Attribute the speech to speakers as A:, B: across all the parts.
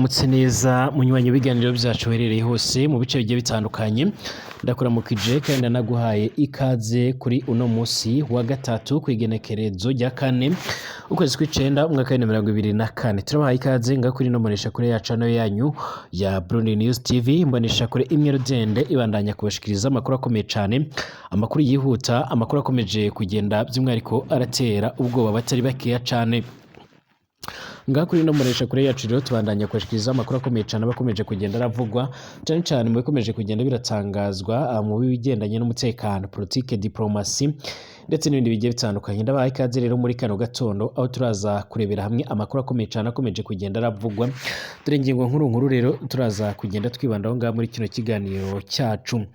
A: Mwaramutse neza munywanyi w'ibiganiro byacu uherereye hose mu bice bigiye bitandukanye. Ndakuramukije kandi ndanaguhaye ikaze kuri uno musi wa gatatu kw'igenekerezo rya kane, ukwezi kw'icenda, umwaka wa 2024. Turabahaye ikaze nga kuri ino mboneshakure yacu hano yanyu ya Burundi News TV, imboneshakure imwe rudende ibandanya kubashikiriza amakuru akomeye cane, amakuru yihuta, amakuru akomeje kugenda by'umwihariko aratera ubwoba batari bakeya cane. Ngaha kuri ino mboneshakure yacu rero tubandanya kubashikiriza amakuru akomeye cane aba akomeje kugenda aravugwa cane cane mu bikomeje kugenda biratangazwa mu bigendanye n'umutekano, politike, diplomasi ndetse n'ibindi bigiye bitandukanye. Ndabahaye ikaze rero muri kano gatondo aho turaza kurebera hamwe amakuru akomeye cane akomeje kugenda aravugwa. Dore ingingo nkuru nkuru rero turaza kugenda twibandaho ngaha muri kino kiganiro cyacu.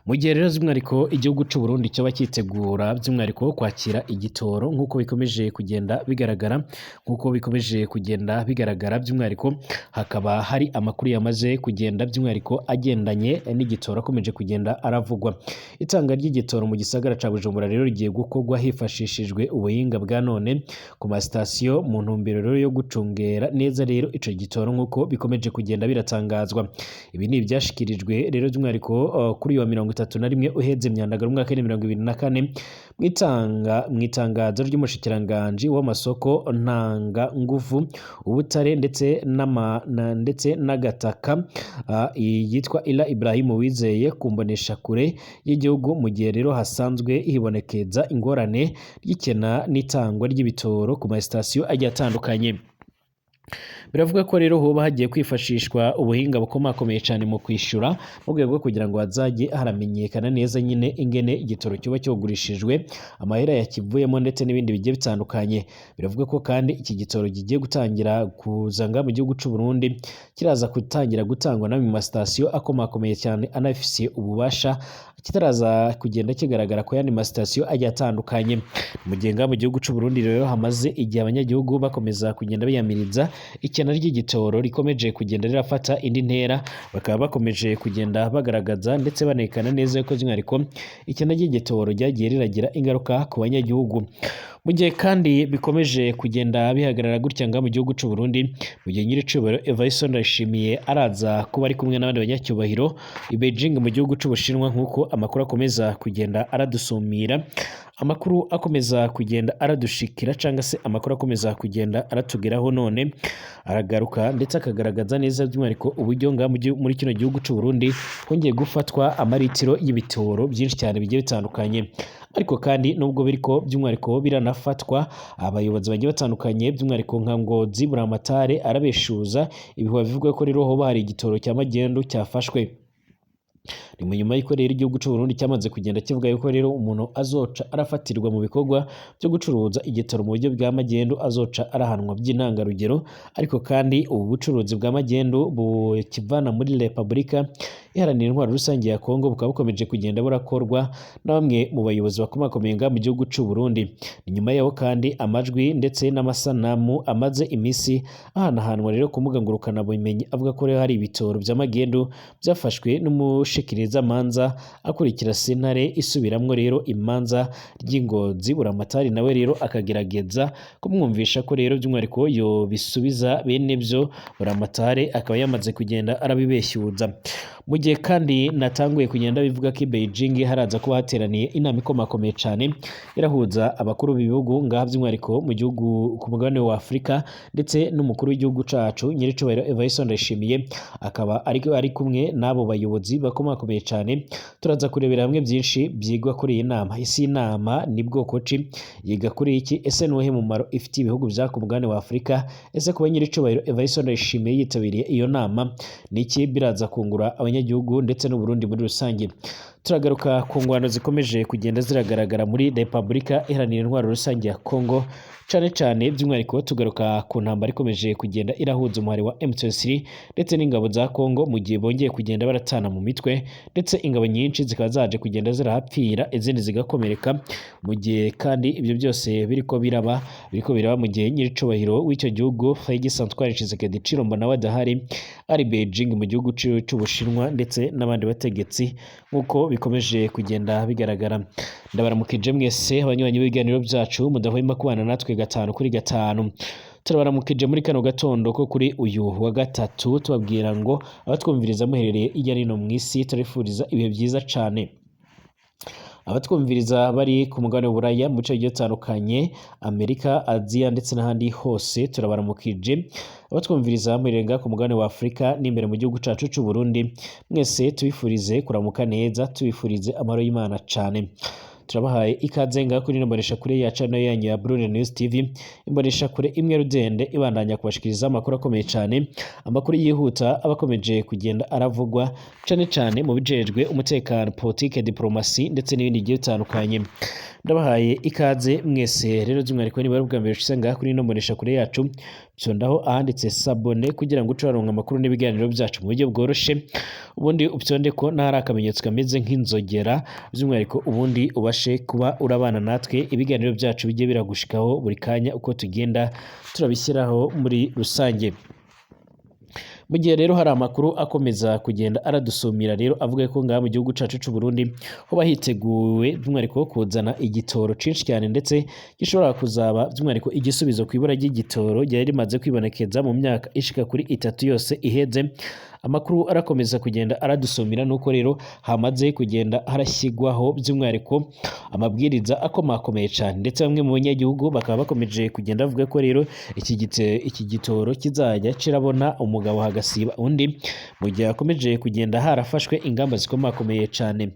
A: Mu gihe rero by'umwihariko igihugu c'u Burundi cyoba cyitegura by'umwihariko kwakira igitoro nk'uko bikomeje kugenda bigaragara, nk'uko bikomeje kugenda bigaragara, by'umwihariko hakaba hari amakuru yamaze kugenda by'umwihariko agendanye n'igitoro akomeje kugenda aravugwa. Itanga ry'igitoro mu gisagara ca Bujumbura rero rigiye gukorwa hifashishijwe ubuhinga bwa none ku masitasiyo, mu ntumbero rero yo gucungera neza rero ico gitoro nk'uko bikomeje kugenda biratangazwa. Ibi ni ivyashikirijwe rero by'umwihariko kuri uyu wa 31 uheze Myandagaro umwaka wa 2024 mw'itangazo ry'umushikiranganji w'amasoko ntanga nguvu, ubutare ndetse ndetse n'agataka, yitwa Ila Ibrahim Uwizeye, ku mboneshakure y'igihugu. Mu gihe rero hasanzwe hibonekeza ingorane ry'ikena n'itangwa ry'ibitoro ku masitasiyo agiye atandukanye, biravuga ko rero hoba hagiye kwifashishwa ubuhinga bukomakomeye cyane mu kwishyura, mu rwego rwo kugira ngo hazajye haramenyekana neza nyine ingene igitoro kiba cyogurishijwe, amahera yakivuyemo ndetse n'ibindi bigiye bitandukanye. Biravuga ko kandi iki gitoro kigiye gutangira kuza ngaha mu gihugu c'u Burundi kiraza gutangira gutangwa no mu masitasiyo akomakomeye cyane anafise ububasha, kitaraza kugenda kigaragara ku yandi masitasiyo agiye atandukanye. Mu gihe ngaha mu gihugu c'u Burundi rero hamaze igihe abanyagihugu bakomeza kugenda biyamiriza ikena ry'igitoro rikomeje kugenda rirafata indi ntera, bakaba bakomeje kugenda bagaragaza ndetse banekana neza ko by'umwihariko ikena ry'igitoro ryagiye riragira ingaruka ku banyagihugu. Mu gihe kandi bikomeje kugenda bihagarara gutya ngaha mu gihugu c'u Burundi, mu gihe nyiricubahiro Evariste Ndayishimiye araza kuba ari kumwe n'abandi banyacyubahiro i Beijing mu gihugu c'Ubushinwa, nk'uko amakuru akomeza kugenda aradusumira, amakuru akomeza kugenda aradushikira cyangwa se amakuru akomeza kugenda aratugeraho none aragaruka ndetse akagaragaza neza by'umwihariko uburyo ngaha muri kino gihugu c'u Burundi hongeye gufatwa amaritiro y'ibitoro byinshi cyane bigiye bitandukanye. Ariko kandi nubwo biriko by'umwihariko biranafatwa, abayobozi bagiye batandukanye by'umwihariko nka Ngozi Buramatare arabeshuza ibihuha bivuga ko rero hoba hari igitoro cya magendu cyafashwe. Ni mu nyuma y'uko rero igihugu c'u Burundi cyamaze kugenda kivuga yuko rero umuntu azoca arafatirwa mu bikorwa byo gucuruza igitoro mu buryo bwa magendu azoca arahanwa by'intangarugero. Ariko kandi ubu bucuruzi bwa magendu bukivana muri Repubulika Iharanira Intwaro Rusange ya Kongo bukaba bukomeje kugenda burakorwa na bamwe mu bayobozi bakomakomeye ngaha mu gihugu c'u Burundi. Ni nyuma yaho kandi amajwi ndetse n'amasanamu amaze iminsi ahanahanwa rero ku mbuga ngurukanabumenyi avuga ko rero hari ibitoro vya magendu byafashwe n'umushikirizamanza akurikira sentare isubiramwo rero imanza ry'Ingozi Buramatari, nawe rero akagerageza kumwumvisha ko rero by'umwihariko yobisubiza bene byo. Buramatari akaba yamaze kugenda arabibeshyuza. Mu gihe kandi natanguye kugenda bivuga ko i Beijing haraza kuba hateraniye inama ikomakomeye cane irahuza abakuru b'ibihugu ngaha by'umwihariko mu gihugu ku mugabane wa Afurika, ndetse n'umukuru w'igihugu cacu nyiricubahiro Evariste Ndayishimiye akaba ari kumwe n'abo bayobozi bakomakomeye cane. Turaza kurebera hamwe byinshi byigwa kuri iyi nama. Isi inama ni bwoko ki? Yiga kuri iki? Ese nuwuhe mumaro ifitiye ibihugu vya ku mugabane wa Afurika? Ese kuba nyiricubahiro Evariste Ndayishimiye yitabiriye iyo nama ni iki biraza kungura abanyagihugu ndetse n'Uburundi muri rusange? Turagaruka ku ngwano zikomeje kugenda ziragaragara muri Repubulika Iharanira Intwaro Rusange ya Kongo, cane cane by'umwihariko tugaruka ku ntambara ikomeje kugenda irahuza umuhari wa M23 ndetse n'ingabo za Kongo, mu gihe bongeye kugenda baratana mu mitwe ndetse ingabo nyinshi zikaba zaje kugenda zirahapfira, izindi zigakomereka. Mu gihe kandi ibyo byose biriko biraba mu gihe nyiricubahiro w'icyo gihugu Félix Antoine Tshisekedi Tshilombo nawe adahari, ari Beijing mu gihugu c'Ubushinwa ndetse n'abandi bategetsi, nk'uko bikomeje kugenda bigaragara. Ndabaramukije mwese abanywanyi b'ibiganiro byacu mudahwema kubana natwe gatanu kuri gatanu. Turabaramukije muri kano gatondo ko kuri uyu wa gatatu, tubabwira ngo abatwumviriza muherereye irya nino mw'isi, turabifuriza ibihe vyiza cane. Abatwumviriza bari ku mugabane w'Uburaya, mu bice bigiye bitandukanye, Amerika, Aziya ndetse n'ahandi hose, turabaramukije. Abatwumviriza muherereye ku mugabane wa Afurika n'imbere mu gihugu cacu c'u Burundi, mwese tubifurize kuramuka neza, tubifurize amahoro y'Imana cane. Turabahaye ikaze ngaho kuri ino mboneshakure ya channel yanyu ya Brune News TV, imboneshakure imwe rudende ibandanya kubashikiriza amakuru akomeye cane, amakuru yihuta aba akomeje kugenda aravugwa cane cane mu bijejwe umutekano, politike, diplomasi ndetse n'ibindi bigiye bitandukanye. Ndabahaye ikaze mwese rero, by'umwihariko niba ari ubwa mbere ushitse ngaha kuri ino mboneshakure yacu, fyondaho ahanditse s'abonner kugira ngo uce uraronka amakuru n'ibiganiro byacu mu buryo bworoshe, ubundi upyonde ko n'ahari akamenyetso kameze nk'inzogera, by'umwihariko ubundi ubashe kuba urabana natwe, ibiganiro byacu bijye biragushikaho buri kanya uko tugenda turabishyiraho muri rusange. Mu gihe rero hari amakuru akomeza kugenda aradusumira rero avuga ko ngaha mu gihugu cacu c'u Burundi hoba hiteguwe by'umwihariko kuzana igitoro cinshi cyane, ndetse gishobora kuzaba by'umwihariko igisubizo ku ibura ry'igitoro ryari rimaze kwibonekeza mu myaka ishika kuri 3 yose iheze. Amakuru arakomeza kugenda aradusumira nuko rero hamaze kugenda harashyigwaho by'umwihariko amabwiriza akomakomeye cyane, ndetse bamwe mu banyagihugu bakaba bakomeje kugenda bavuga ko rero iki gitoro kizajya kirabona umugabo hagasiba undi, mu gihe hakomeje kugenda harafashwe ingamba zikomakomeye cyane.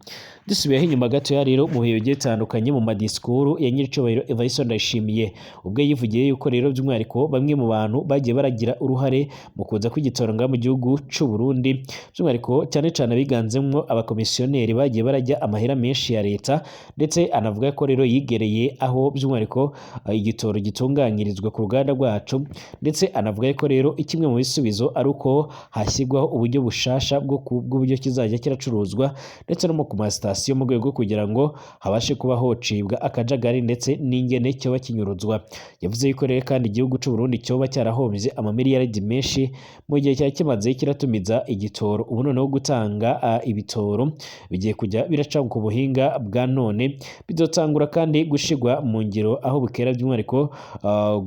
A: Dusubiyeho inyuma gatoya rero, mu bihe bigiye bitandukanye, mu madisikuru ya nyiricubahiro Evariste Ndayishimiye, ubwo yivugiye yuko rero by'umwihariko bamwe mu bantu bagiye baragira uruhare mu kuza kw'igitoro ngaha mu gihugu c'u Burundi, by'umwihariko cyane cyane abiganzemwo abakomisiyoneri bagiye barajya amahera menshi ya leta, ndetse anavuga ko rero yigereye aho by'umwihariko igitoro gitunganyirizwa ku ruganda rwacu, ndetse anavuga ko rero kimwe mu bisubizo ari uko hashyirwaho uburyo bushasha bw'uburyo kizajya kiracuruzwa, ndetse no ku masitasiyo, mu rwego kugira ngo habashe kuba hocibwa akajagari ndetse n'ingene cyoba kinyuruzwa. Yavuze yuko rero kandi igihugu c'u Burundi cyoba cyarahombye amamiliyaridi menshi mu gihe cyari kimaze kiratumiza igitoro. Ubu noneho gutanga ibitoro bigiye kujya biraca ku buhinga bwa none, bizotangura kandi gushigwa mu ngiro aho bukera, by'umwihariko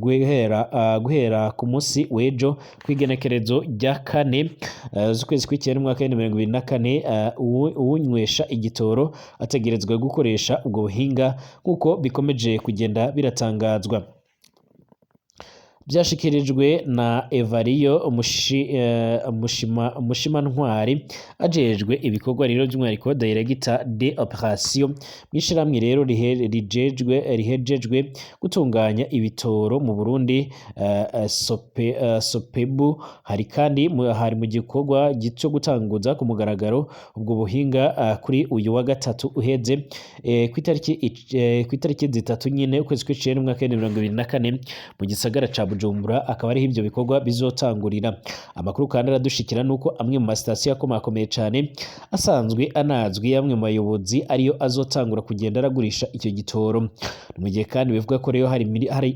A: guhera ku munsi w'ejo kw'igenekerezo rya 4 z'ukwezi kw'icyenda umwaka w'ibihumbi mirongo ibiri na kane. Uwunywesha igitoro ategerezwa gukoresha ubwo buhinga nk'uko bikomeje kugenda biratangazwa. Byashikirijwe na Evariyo Mushimantwari ajejwe ibikorwa rero by'umwihariko directeur de opération mw'ishirahamwe rero rihejejwe gutunganya ibitoro mu Burundi, Sopebu. Hari kandi hari mu gikorwa cyo gutanguza ku mugaragaro ubwo buhinga kuri uyu wa gatatu uheze, ku itariki 3 nyine ukwezi kw'icenda umwaka w'ibihumbi 2024 mu gisagara ca Bujumbura, akaba ariho ibyo bikorwa bizotangurira. Amakuru kandi aradushikira nuko amwe mu masitasiyo akomakomeye cane asanzwe anazwi amwe mu bayobozi ariyo azotangura kugenda aragurisha icyo gitoro. Mu gihe kandi bivuga ko rero hari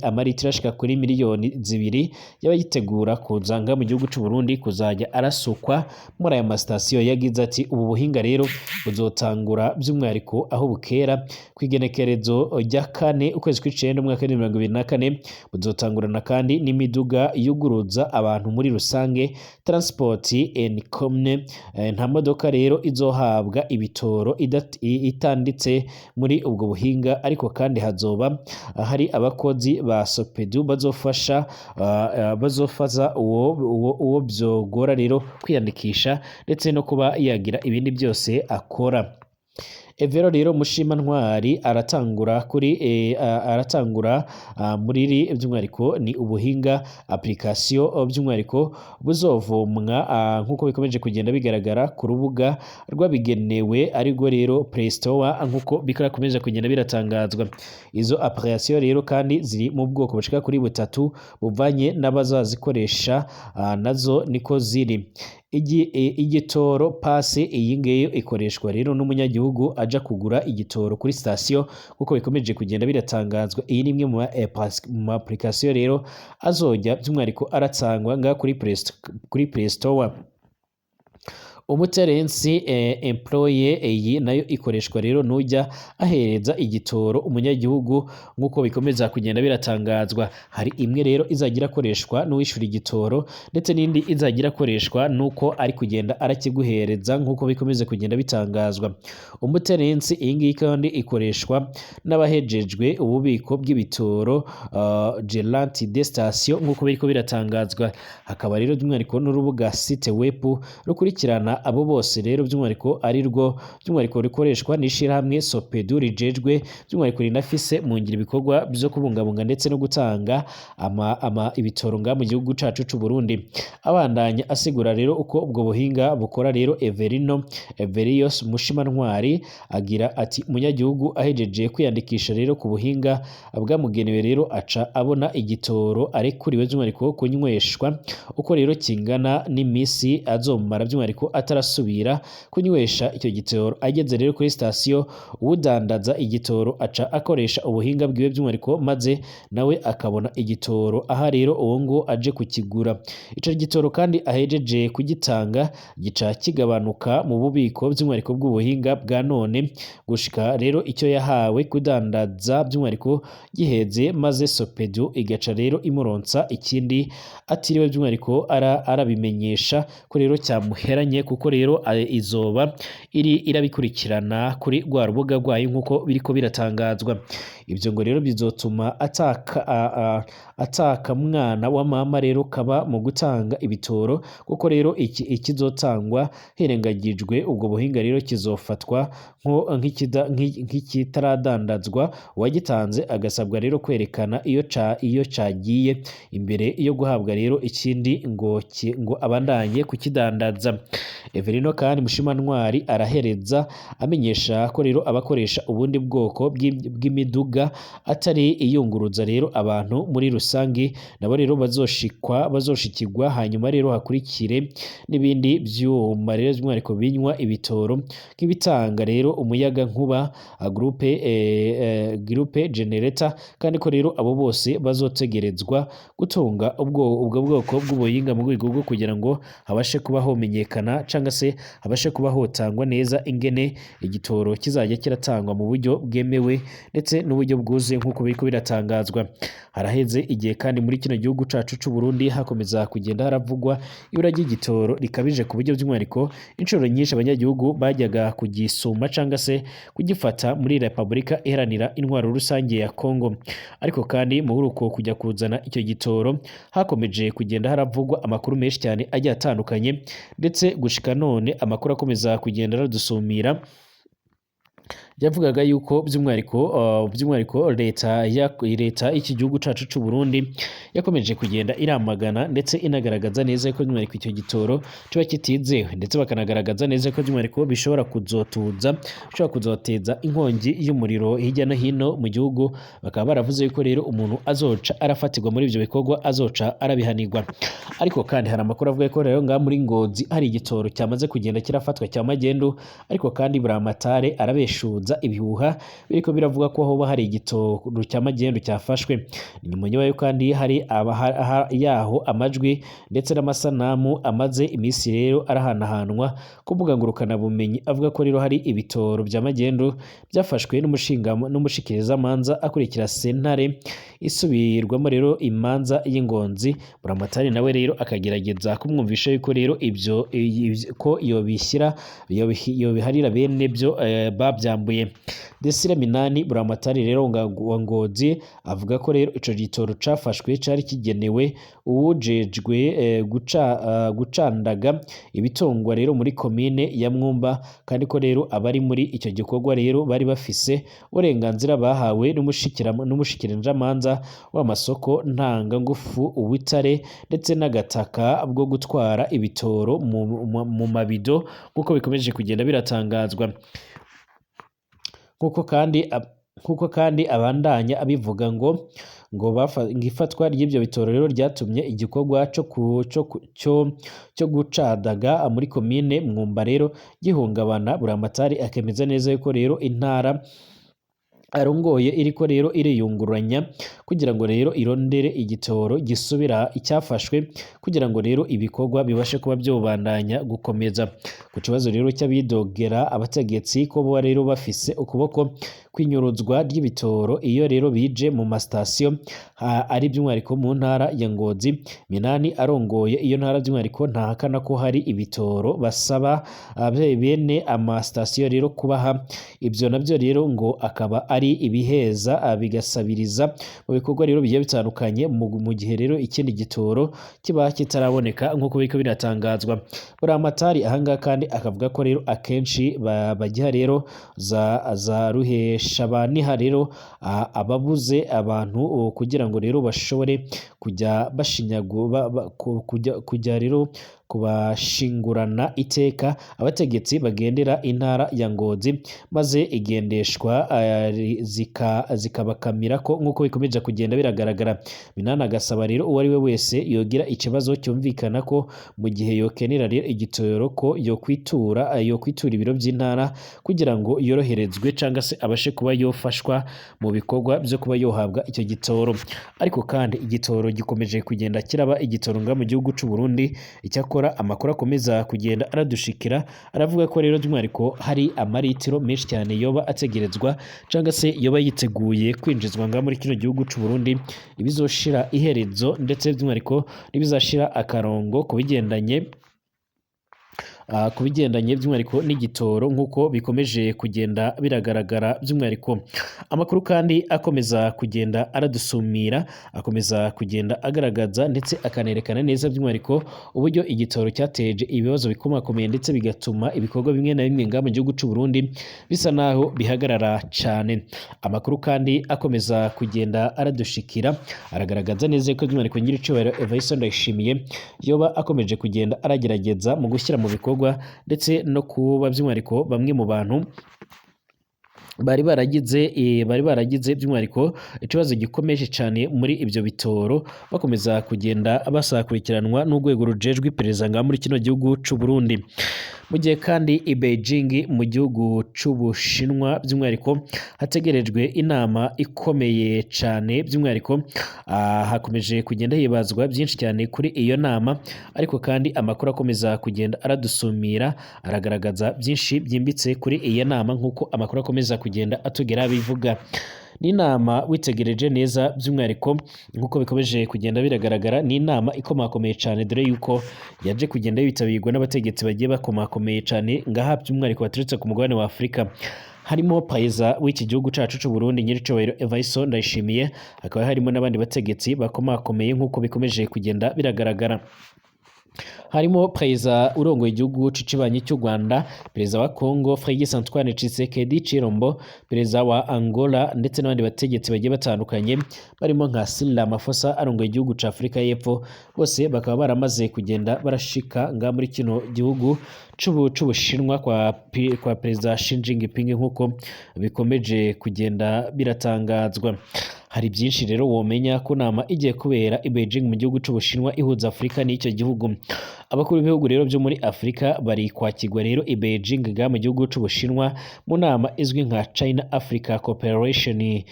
A: amaritiro ashika kuri miliyoni 2 y'abayitegura kuza nga mu gihugu c'u Burundi kuzajya arasukwa muri aya masitasiyo. Yagize ati: "Ubu buhinga rero buzotangura by'umwihariko aho bukera kw'igenekerezo rya 4 ukwezi kw'icenda umwaka w'ibihumbi 2024, buzotangurana kandi n'imiduga yuguruza abantu muri rusange, transport en commun. Nta modoka rero izohabwa ibitoro itanditse muri ubwo buhinga, ariko kandi hazoba hari abakozi ba Sopedu bazofasha uwo byogora rero kwiyandikisha ndetse no kuba yagira ibindi byose akora." Evero rero Mushimantwari aratangura muri iri by'umwihariko ni ubuhinga application by'umwihariko buzovomwa nkuko bikomeje kugenda bigaragara ku rubuga rwabigenewe, arirwo rero Play Store, nkuko bikomeje kugenda biratangazwa. Izo application rero kandi ziri mu bwoko bushika kuri butatu buvanye n'abazazikoresha, nazo niko ziri. Igitoro pass, iyi ngiyo ikoreshwa rero n'umunyagihugu aja kugura igitoro kuri sitasiyo, kuko bikomeje kugenda biratangazwa. Iyi ni imwe mu application rero azojya by'umwihariko aratangwa ngaha kuri Play Store. Umuterensi employe, iyi nayo ikoreshwa rero nujya ahereza igitoro umunyagihugu, nk'uko bikomeza kugenda biratangazwa. Hari imwe rero izajya irakoreshwa n'uwishyura igitoro, ndetse n'indi izajya irakoreshwa n'uko ari kugenda arakiguhereza, nk'uko bikomeza kugenda bitangazwa. Umuterensi iyi ngiyi kandi ikoreshwa n'abahejejwe ububiko bw'ibitoro, gérant de station, nk'uko biriko biratangazwa. Hakaba rero by'umwihariko n'urubuga site web rukurikirana abo bose rero, by'umwihariko ari rwo by'umwihariko rukoreshwa n'ishirahamwe SOPEDU rijejwe by'umwihariko rinafise mu ngiro ibikorwa byo kubungabunga ndetse no gutanga ama ibitoro nga mu gihugu cacu c'u Burundi. Abandanya asigura rero uko ubwo buhinga bukora rero, Everino Everios Mushimantwari agira ati: umunyagihugu ahejeje kwiyandikisha rero ku buhinga bwamugenewe rero, aca abona igitoro arekuriwe by'umwihariko kunyweshwa, uko rero kingana n'imisi azomara by'umwihariko atarasubira kunywesha icyo gitoro. Ageze rero kuri sitasiyo, udandaza igitoro aca akoresha ubuhinga bwiwe by'umwihariko, maze nawe akabona igitoro aha rero uwo ngo aje kukigura. Ico gitoro kandi ahejeje kugitanga gica kigabanuka mu bubiko by'umwihariko bw'ubuhinga bwa none, gushika rero icyo yahawe kudandaza by'umwihariko giheze, maze SOPEDU igaca rero imuronsa ikindi atiriwe by'umwihariko arabimenyesha ko rero cyamuheranye, kuko rero izoba iri irabikurikirana kuri rwa rubuga rwayo, nk'uko biriko biratangazwa. Ibyo ngo rero bizotuma ataka mwana wa mama rero kaba mu gutanga ibitoro, kuko rero iki ikizotangwa hirengagijwe ubwo buhinga rero kizofatwa nk'ikitaradandazwa, uwagitanze agasabwa rero kwerekana iyo cagiye imbere yo guhabwa rero ikindi ngo abandanye kukidandaza. Everino kandi Mushimantwari arahereza amenyesha ko rero abakoresha ubundi bwoko bw'imiduga atari iyunguruza rero abantu muri rusangi nabo rero bazoshikirwa, hanyuma rero hakurikire n'ibindi vyuma rero by'umwihariko binywa ibitoro, nk'ibitanga rero umuyaga nkuba, groupe generator, kandi ko rero abo bose bazotegerezwa gutunga ubwo bwoko bw'ubuhinga mu rwego rwo kugira ngo habashe kuba homenyekana cyangwa se habashe kuba hotangwa neza ingene igitoro kizajya kiratangwa mu buryo bwemewe ndetse n'uburyo bwuzuye, nk'uko biriko biratangazwa. Haraheze igihe kandi muri kino gihugu cacu c'u Burundi hakomeza kugenda haravugwa ibura ry'igitoro rikabije, ku buryo by'umwihariko inshuro nyinshi abanyagihugu bajyaga kugisuma cyangwa se kugifata muri Repubulika Iharanira Intwaro Rusange ya Kongo. Ariko kandi muri uko kujya kuzana icyo gitoro hakomeje kugenda haravugwa amakuru menshi cyane agiye atandukanye, ndetse gushika none amakuru akomeza kugenda aradusumira yavugaga yuko by'umwihariko leta y'iki gihugu cacu c'u Burundi yakomeje kugenda iramagana ndetse inagaragaza neza ko by'umwihariko icyo gitoro kiba kitizewe, ndetse bakanagaragaza neza ko by'umwihariko bishobora kuzoteza inkongi y'umuriro hirya no hino mu gihugu. Bakaba baravuze yuko rero umuntu azoca arafatirwa muri ivyo bikorwa azoca arabihanirwa. Ariko kandi hari amakuru avuga ko rero ngaha muri Ngozi hari igitoro cyamaze kugenda kirafatwa cya magendu, ariko kandi Buramatare arabeshuza ibihuha biriko biravuga ko hoba hari igitoro cya magendu cyafashwe. Nyuma y'ayo kandi hari yaho amajwi ndetse n'amasanamu amaze iminsi rero arahanahanwa ku mbuga ngurukanabumenyi, avuga ko rero hari ibitoro bya magendu byafashwe n'umushikirizamanza akurikira sentare isubirwamo rero imanza y'Ingonzi. Buramatari nawe rero akagerageza kumwumvisha yuko rero ibyo ko yobishyira yobiharira bene byo babyambuye. Desire Minani, Buramatari rero wa Ngozi, avuga ko rero ico gitoro cafashwe cari kigenewe uwujejwe gucandaga ibitungwa rero muri komine ya Mwumba, kandi ko rero abari muri icyo gikorwa rero bari bafise uburenganzira bahawe n'umushikiranjamanza w'amasoko ntangangufu, ubutare ndetse n'agataka bwo gutwara ibitoro mu mabido, nk'uko bikomeje kugenda biratangazwa. Nk'uko kandi abandanya abivuga, ngo ifatwa ry'ibyo bitoro rero ryatumye igikorwa cyo gucadaga muri komine Mwumba rero gihungabana. Buramatari akemeza neza yuko rero intara Arongoye iriko rero iriyunguranya kugira ngo rero irondere igitoro gisubira icyafashwe, kugira ngo rero ibikorwa bibashe kuba byobandanya gukomeza. Ku kibazo rero cy'abidogera abategetsi ko boba rero bafise ukuboko kwinyuruzwa ry'ibitoro iyo rero bije mu masitasiyo ari by'umwihariko mu ntara ya Ngozi, Minani arongoye iyo ntara by'umwihariko ntahakana ko hari ibitoro basaba bene amasitasiyo rero kubaha. Ibyo nabyo rero ngo akaba ari ibiheza bigasabiriza mu bikorwa rero bigiye bitandukanye mu gihe rero ikindi gitoro kiba kitaraboneka, nk'uko biriko biratangazwa. Buramatari ahangaha kandi akavuga ko rero akenshi bagiha rero za ruhesha baniha rero ababuze abantu kugira ngo rero bashobore kujya bashinyagu kujya rero kubashingurana iteka abategetsi bagendera intara ya Ngozi, maze igendeshwa zikabakamira ko, nk'uko bikomeje kugenda biragaragara. Minani agasaba rero uwo ari we wese yogira ikibazo cyumvikana ko mu gihe yokenera rero igitoro ko yokwitura ibiro by'intara kugira ngo yoroherezwe cyangwa se abashe kuba yofashwa mu bikorwa byo kuba yohabwa icyo gitoro. Ariko kandi igitoro gikomeje kugenda kiraba igitoro nga mu gihugu c'u Burundi. Icyakora amakuru akomeza kugenda aradushikira aravuga ko rero by'umwihariko hari amaritiro menshi cyane yoba ategerezwa cyangwa se yoba yiteguye kwinjizwa nga muri kino gihugu c'u Burundi, ibizoshira iherezo ndetse by'umwihariko n'ibizashira akarongo ku bigendanye by'umwihariko n'igitoro, nk'uko bikomeje kugenda biragaragara. By'umwihariko amakuru kandi akomeza kugenda aradusumira akomeza kugenda agaragaza ndetse akanerekana neza by'umwihariko uburyo igitoro cyateje ibibazo bikomakomeye, ndetse bigatuma ibikorwa bimwe na bimwe ngaha mu gihugu c'u Burundi bisa naho bihagarara cyane. Amakuru kandi akomeza kugenda aradushikira aragaragaza neza ko by'umwihariko nyir'icyubahiro Evariste Ndayishimiye yoba akomeje kugenda aragerageza mu gushyira mu bikorwa ndetse no kuba by'umwihariko bamwe mu bantu bari baragize by'umwihariko ikibazo gikomeje cyane muri ibyo bitoro bakomeza kugenda basakurikiranwa n'urwego rujejwe iperereza ngaha muri kino gihugu c'u Burundi. Mu gihe kandi i Beijing mu gihugu c'Ubushinwa by'umwihariko hategerejwe inama ikomeye cyane, by'umwihariko hakomeje kugenda hibazwa byinshi cyane kuri iyo nama. Ariko kandi amakuru akomeza kugenda aradusumira aragaragaza byinshi byimbitse kuri iyo nama, nk'uko amakuru akomeza kugenda atugera bivuga. Ni inama witegereje neza by'umwihariko nk'uko bikomeje kugenda biragaragara, ni inama ikomakomeye cyane, dore yuko yaje kugenda yitabirwa n'abategetsi bagiye bakomakomeye cyane ngaha by'umwihariko baturutse ku mugabane wa Afurika. Harimo perezida w'iki gihugu cacu c'u Burundi nyir'icyubahiro Evariste Ndayishimiye, hakaba harimo n'abandi bategetsi bakomakomeye nk'uko bikomeje kugenda biragaragara. Harimo perezida urongoye igihugu c'ikibanyi cy'u Rwanda, perezida wa Congo Félix Antoine Tshisekedi Tshilombo, perezida wa Angola ndetse n'abandi bategetsi bagiye batandukanye barimo nka Cyril Ramaphosa arongoye igihugu ca Afurika y'Epfo. Bose bakaba baramaze kugenda barashika nga muri kino gihugu c'Ubushinwa kwa perezida Xi Jinping, nk'uko bikomeje kugenda biratangazwa. Hari byinshi rero womenya ko nama igiye kubera i Beijing mu gihugu c'Ubushinwa ihuza Afurika n'icyo gihugu. Abakuru b'ibihugu rero byo muri Afurika bari kwakirwa rero i Beijing ga mu gihugu c'Ubushinwa mu nama izwi nka China Africa Cooperation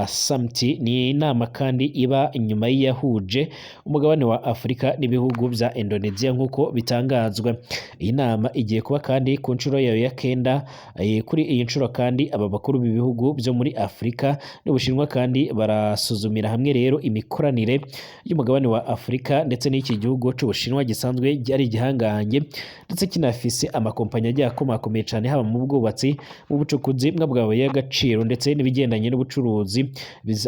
A: Summit. Ni inama kandi iba inyuma y'iyahuje umugabane wa Afurika n'ibihugu bya Indonesia, nk'uko bitangazwa. Iyi nama igiye kuba kandi ku nshuro yayo ya kenda. Kuri iyi nshuro kandi aba bakuru b'ibihugu byo muri Afurika n'Ubushinwa kandi barasuzumira hamwe rero imikoranire y'umugabane wa Afurika ndetse n'iki gihugu c'Ubushinwa gisanzwe ari igihangange ndetse kinafise amakompanyi agiye akomakomeye cyane, haba mu bwubatsi, mu bucukuzi bw'amabuye y'agaciro ndetse n'ibigendanye n'ubucuruzi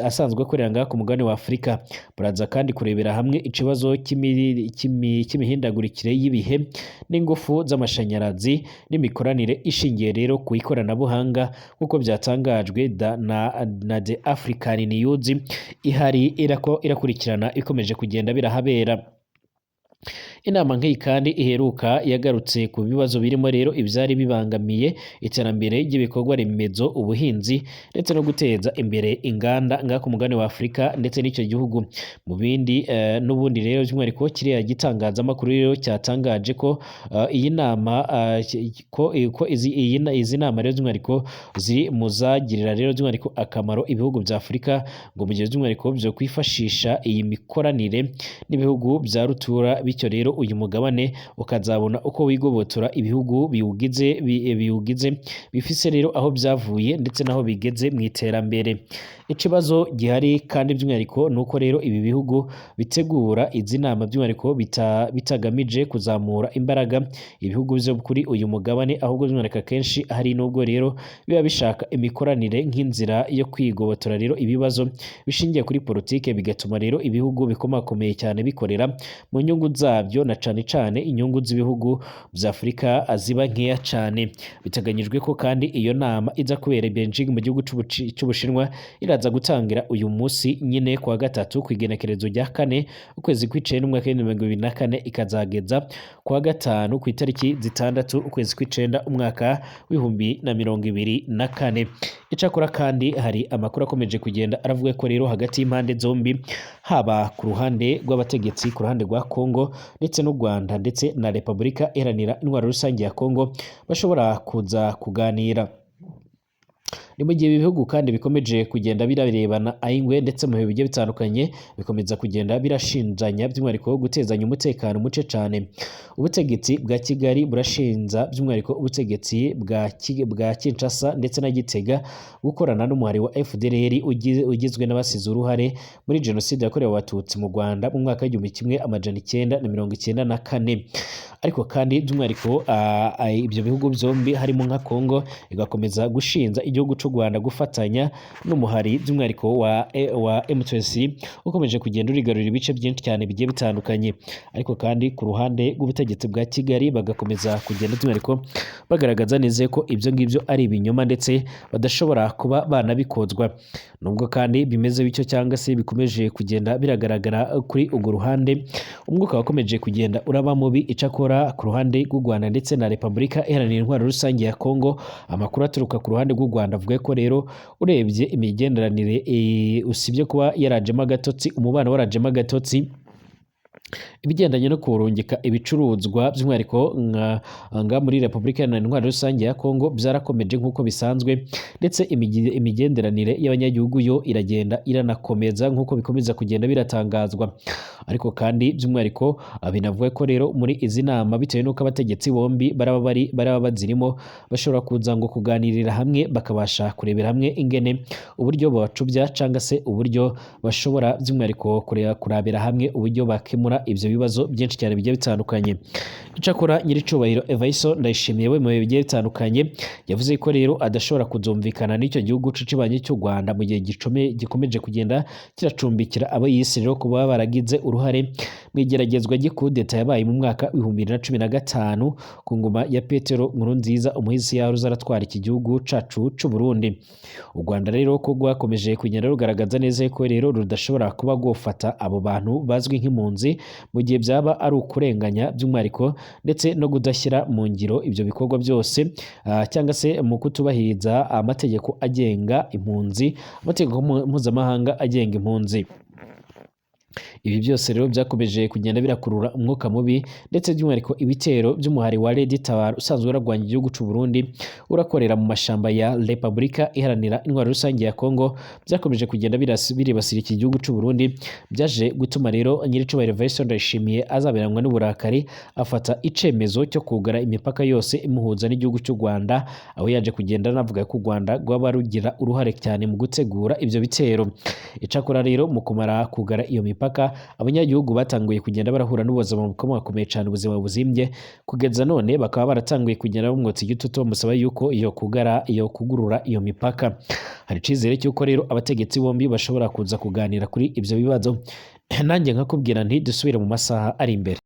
A: asanzwe akorera ngaha ku mugabane wa Afurika. Baraza kandi kurebera hamwe ikibazo cy'imihindagurikire y'ibihe n'ingufu z'amashanyarazi n'imikoranire ishingiye rero ku ikoranabuhanga, nk'uko byatangajwe na The African News ihari irakurikirana ikomeje kugenda birahabera. Inama nk'iyi kandi iheruka yagarutse ku bibazo birimo rero ivyari bibangamiye iterambere ry'ibikorwa remezo, ubuhinzi ndetse no guteza imbere inganda ngaha ku mugabane wa Afurika ndetse n'icyo gihugu mu bindi. N'ubundi rero by'umwihariko kiriya gitangazamakuru rero cyatangaje ko iyi nama ko izi nama rero by'umwihariko ziri mu zagirira rero by'umwihariko akamaro ibihugu bya Afurika, ngo mu gihe by'umwihariko byo kwifashisha iyi mikoranire n'ibihugu bya rutura, bityo rero uyu mugabane ukazabona uko wigobotora ibihugu biwugize bifise rero aho byavuye ndetse n'aho bigeze mu iterambere. Ikibazo gihari kandi by'umwihariko ni uko rero ibi bihugu bitegura izi nama by'umwihariko bitagamije kuzamura imbaraga ibihugu byo kuri uyu mugabane, ahubwo by'umwihariko akenshi hari n'ubwo rero biba bishaka imikoranire nk'inzira yo kwigobotora rero ibibazo bishingiye kuri politike, bigatuma rero ibihugu bikomakomeye cyane bikorera mu nyungu zabyo, na cane cane inyungu z'ibihugu bya Afurika ziba nkeya cane. Biteganyijwe ko kandi iyo nama iza kubera i Beijing mu gihugu c'Ubushinwa, iraza gutangira uyu munsi nyine kuwa gatatu ku igenekerezo rya 4 ukwezi kw'icenda umwaka w'ibihumbi 2024, ikazageza kuwa gatanu ku itariki 6 ukwezi kw'icenda umwaka w'2024. Icakora kandi hari amakuru akomeje kugenda aravuga ko rero hagati y'impande zombi, haba ku ruhande rw'abategetsi ku ruhande rwa Congo ndetse n'u Rwanda ndetse na Repubulika Iharanira Intwaro Rusange ya Congo, bashobora kuza kuganira. Ni mu gihe ibi bihugu kandi bikomeje kugenda birarebana ay'ingwe, ndetse mu bihe bigiye bitandukanye bikomeza kugenda birashinjanya by'umwihariko gutezanya umutekano muce cane. Ubutegetsi bwa Kigali burashinja by'umwihariko ubutegetsi bwa Kinshasa ndetse na Gitega gukorana n'umuhari wa FDLR ugizwe n'abasize uruhare muri jenoside yakorewe Abatutsi mu Rwanda mu mwaka w'1994. Ariko kandi by'umwihariko ibyo bihugu byombi harimo nka Congo igakomeza gushinja igihugu cy'u Rwanda gufatanya n'umuhari by'umwihariko wa M23 ukomeje kugenda urigarurira ibice byinshi cyane bigiye bitandukanye. Ariko kandi ku ruhande rw'ubutegetsi bwa Kigali bagakomeza kugenda by'umwihariko bagaragaza neza ko ibyo ngibyo ari ibinyoma ndetse badashobora kuba banabikozwa. Nubwo kandi bimeze bityo cyangwa se bikomeje kugenda biragaragara kuri urwo ruhande, umwuka wakomeje kugenda uraba mubi. Icakora ku ruhande rw'u Rwanda ndetse na Repubulika Iharanira Intwaro Rusange ya Congo, amakuru aturuka ku ruhande rw'u Rwanda avuga ko rero urebye imigenderanire usibye kuba yarajemo agatotsi, umubano warajemo agatotsi, ibigendanye no kurungika ibicuruzwa by'umwihariko nga muri Repubulika Iharanira Intwaro Rusange ya Congo byarakomeje nk'uko bisanzwe, ndetse imigenderanire y'abanyagihugu yo iragenda iranakomeza nk'uko bikomeza kugenda biratangazwa. Ariko kandi by'umwihariko binavuga ko rero muri izi nama, bitewe n'uko abategetsi bombi baraba bazirimo, bashobora kuza ngo kuganirira hamwe, bakabasha kurebera hamwe ingene uburyo babacubya cyangwa se uburyo bashobora by'umwihariko kurabira hamwe uburyo bakemura ibyo bibazo byinshi cyane bigiye bitandukanye. Icakora nyiricubahiro Evariste Ndayishimiye we mu bihe bigiye bitandukanye yavuze ko rero adashobora kuzumvikana n'icyo gihugu c'ikibanyi cy'u Rwanda mu gihe gikomeje kugenda kiracumbikira abo yise rero kuba baragize uruhare mu igeragezwa ry'ikudeta yabaye mu mwaka 2015 ku ngoma ya Petero Nkurunziza, umuhisi yahoze aratwara iki gihugu cacu c'u Burundi. U Rwanda rero ko rwakomeje kugenda rugaragaza neza ko rero rudashobora kuba rwofata abo bantu bazwi nk'impunzi mu gihe byaba ari ukurenganya by'umwihariko ndetse no kudashyira mu ngiro ibyo bikorwa byose, cyangwa se mu kutubahiriza amategeko agenga impunzi, amategeko mpuzamahanga agenga impunzi. Ibi byose rero byakomeje kugenda birakurura umwuka mubi, ndetse by'umwihariko ibitero by'umuhari wa Red Tabara usanzwe urarwanya igihugu c'u Burundi urakorera mu mashamba ya Repubulika Iharanira Intwaro Rusange ya Congo byakomeje kugenda biribasira iki gihugu c'u Burundi. Byaje gutuma rero nyiricubahiro Evariste Ndayishimiye azaberanwa n'uburakari, afata icemezo cyo kugara imipaka yose imuhuza n'igihugu cy'u Rwanda, aho yaje kugenda anavuga ko u Rwanda rwaba rugira uruhare cyane mu gutegura ibyo bitero. Icakora rero mu kumara kugara iyo mipaka, abanyagihugu batanguye kugenda barahura n'ubuzima bukomakomeye cyane, ubuzima buzimbye, kugeza none bakaba baratanguye kugenda bamwotsa igitutu bamusaba yuko iyo kugara iyo kugurura iyo mipaka. Hari icizere cy'uko rero abategetsi bombi bashobora kuza kuganira kuri ibyo bibazo. Nanjye nkakubwira nti dusubire mu masaha ari imbere.